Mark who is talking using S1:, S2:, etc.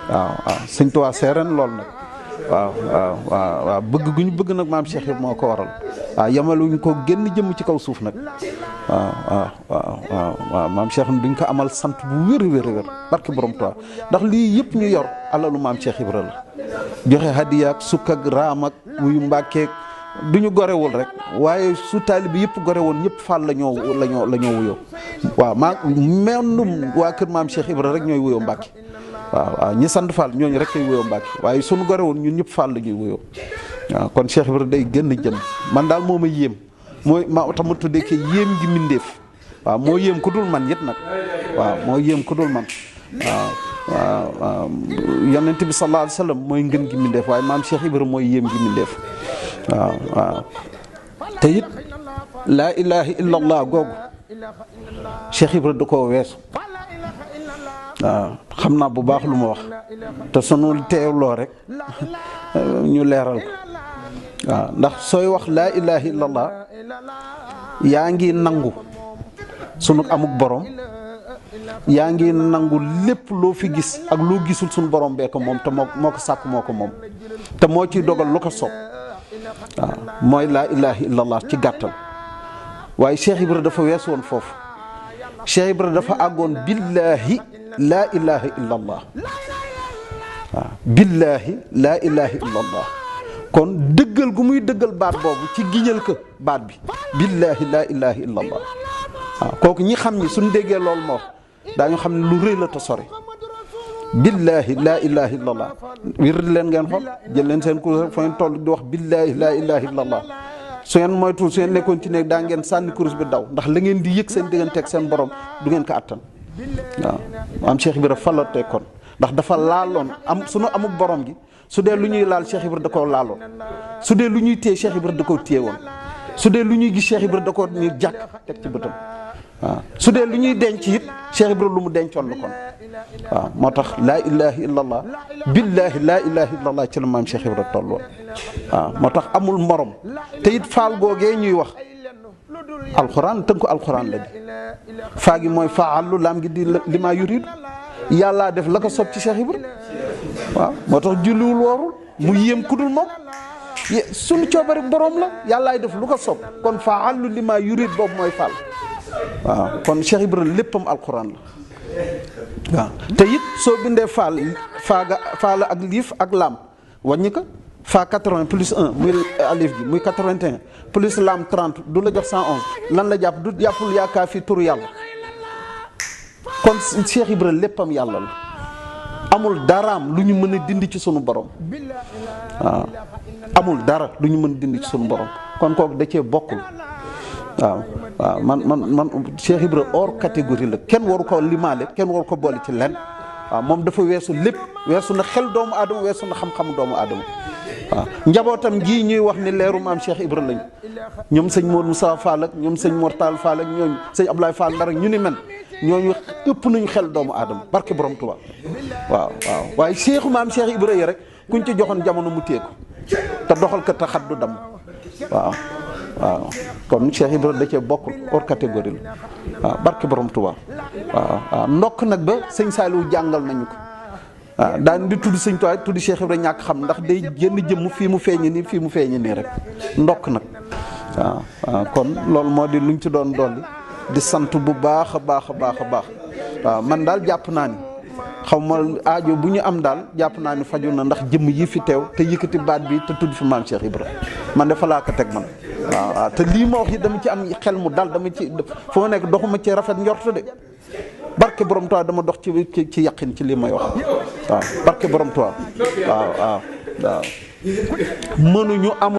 S1: waaw sëñ Tuubaa seereen lool nag waaw bëgg gu ñu bëgg nag maam Cheikh Ibra moo ko waral yamaluñ ko génn jëm ci kaw suuf nag waaw maam Cheikh duñ ko amal sant bu wér barke borom Tuubaa ndax lii yëpp ñu yor alalu maam Cheikh Ibra la joxe hadiya ak sukk ak raam ak wuyu mbàkkeek duñu gorewul rek waaye su taalibe bi yëpp gore woon ñëpp Fall la ñoo wuyoo waaw mennum waa kër maam Cheikh Ibra rek ñooy wuyoo Mbàkke waaw ñi sant Fall ñooñu rek koy wuyoo Mbàkke waaye suñu gore woon ñun ñëpp Fall la ñuy wuyoo waaw kon Cheikh Ibra day gën jëm man daal moo ma yéem mooy ma tax ma tuddee ke yéem gi mindeef waaw moo yéem ku dul man it nag waaw moo yéem ku dul man waaw yonent bi sallallahu alayhi wa sallam mooy ngën gi mindeef waaye maam Cheikh Ibra mooy yéem gi mindeef waaw te it laa ilaha illallah googu Cheikh Ibra da koo weesu waaw xam naa bu baax lu ma wax te sunu teewloo rek ñu leeral ko waaw ndax sooy wax laa ilaha illallah yaa ngi nangu sunu amuk borom yaa ngi nangu lépp loo fi gis ak loo gisul sunu borom bee ko moom te moo ko sàkk moo ko moom te moo ciy dogal lu ko soob waaw mooy laa ilaha illallah ci gàttal waaye Cheikh Ibra dafa weesu woon foofu Cheikh Ibra dafa àggoon billaahi laa ilaha illallah waaw billaahi laa ilaha illallah kon dëggal gu muy dëggal baat boobu ci giñal ko baat bi billaahi laa ilaha illallah waaw kooku ñi xam ñi suñ déggee loolu moo wax daañu xam ne lu rëy la te sori billaahi laa ilaha illallah wir leen ngeen xool jël leen seen kurus fa ngeen toll di wax billaahi laa ilaha illallah su ngeen moytu su ngeen nekkoon ci néeg daa ngeen sànni kurus bi daw ndax la ngeen di yëg seen digganteeg seen borom du ngeen ko attan waaw am Cheikh Ibra falotee kon ndax dafa laaloon am sunu amuk borom gi su dee lu ñuy laal Cheikh Ibra da koo laaloon su dee lu ñuy téye Cheikh Ibra da koo téye woon su dee lu ñuy gis Cheikh Ibra da koo ni jàkk teg ci bëtam waaw su dee lu ñuy denc it Cheikh Ibra lu mu dencoon la kon waaw moo tax laa ilaha illallah billaahi laa ilaha illallah ci la maam Cheikh Ibra tolloon waaw moo tax amul morom te it faal googee ñuy wax alxuraan tënku alxuraan la di faa gi mooy faalu laam gi di li maa yuridu yàllaa def la ko sob ci Cheikh Ibra waaw moo tax julliwul woorul mu yéem kudul moom suñu coobari borom la yàllaay def lu ko sob kon faalu li maa yurid boobu mooy faal waaw kon Cheikh Ibra léppam alxuraan la waaw te it soo bindee faala ak liif ak laam wàññi ko fa 80 plus 1 muy alif gi muy 81 plus laam 30 du la jox 111 lan la jàpp du jàppul yaakaar fi turu yàlla kon Cheikh Ibra léppam yàlla la amul daraam lu ñu mën a dindi ci sunu borom waaw amul dara lu ñu mën a dindi ci sunu borom kon kooku da cee bokkul waaw man Cheikh Ibra hors catégorie la kenn waru ko limaale kenn waru ko boole ci lenn waaw moom dafa weesu lépp weesu na xel doomu aadama weesu na xam-xam doomu aadama waaw njabootam gii ñuy wax ni leeru maam Cheikh Ibra lañ ñoom sëñ Modou Moussa Fall ak ñoom sëñ Mortal Fall ak ñooñu sëñ Ablaye Fall Ndar ak ñu ni mel ñooñu ëpp nañu xel doomu aadama barke borom Tuubaa waaw waaye Cheikhu maam Cheikh Ibra yi rek kuñ ci joxoon jamono mu téye ko te doxal ko te xat du dam waaw kon Cheikh Ibra da cee bokkul hors catégorie la waaw barke borom Tuubaa waaw ndokk nag ba sëñ Saliou jàngal nañu ko waaw daan di tudd sëñ Tuubaa tudd Cheikh Ibra ñàkk xam ndax day génn jëmm fii mu feeñi nii fii mu feeñi nii rek ndokk nag waaw kon loolu moo di luñ ci doon dolli di sant bu baax a baax waaw man daal jàpp naa ni xaw ma aajo bu ñu am daal jàpp naa ni faju na ndax jëmm yi fi teew te yëkkati baat bi te tudd fi maam Cheikh Ibra man de fa laa ko teg man waaw te lii ma wax yi dama ci am xel mu dal dama ci foo nekk doxuma ci rafet njort de barke borom Tuubaa dama dox ci yaqin ci lii may wax waaw barke borom Tuubaa waaw mënuñu am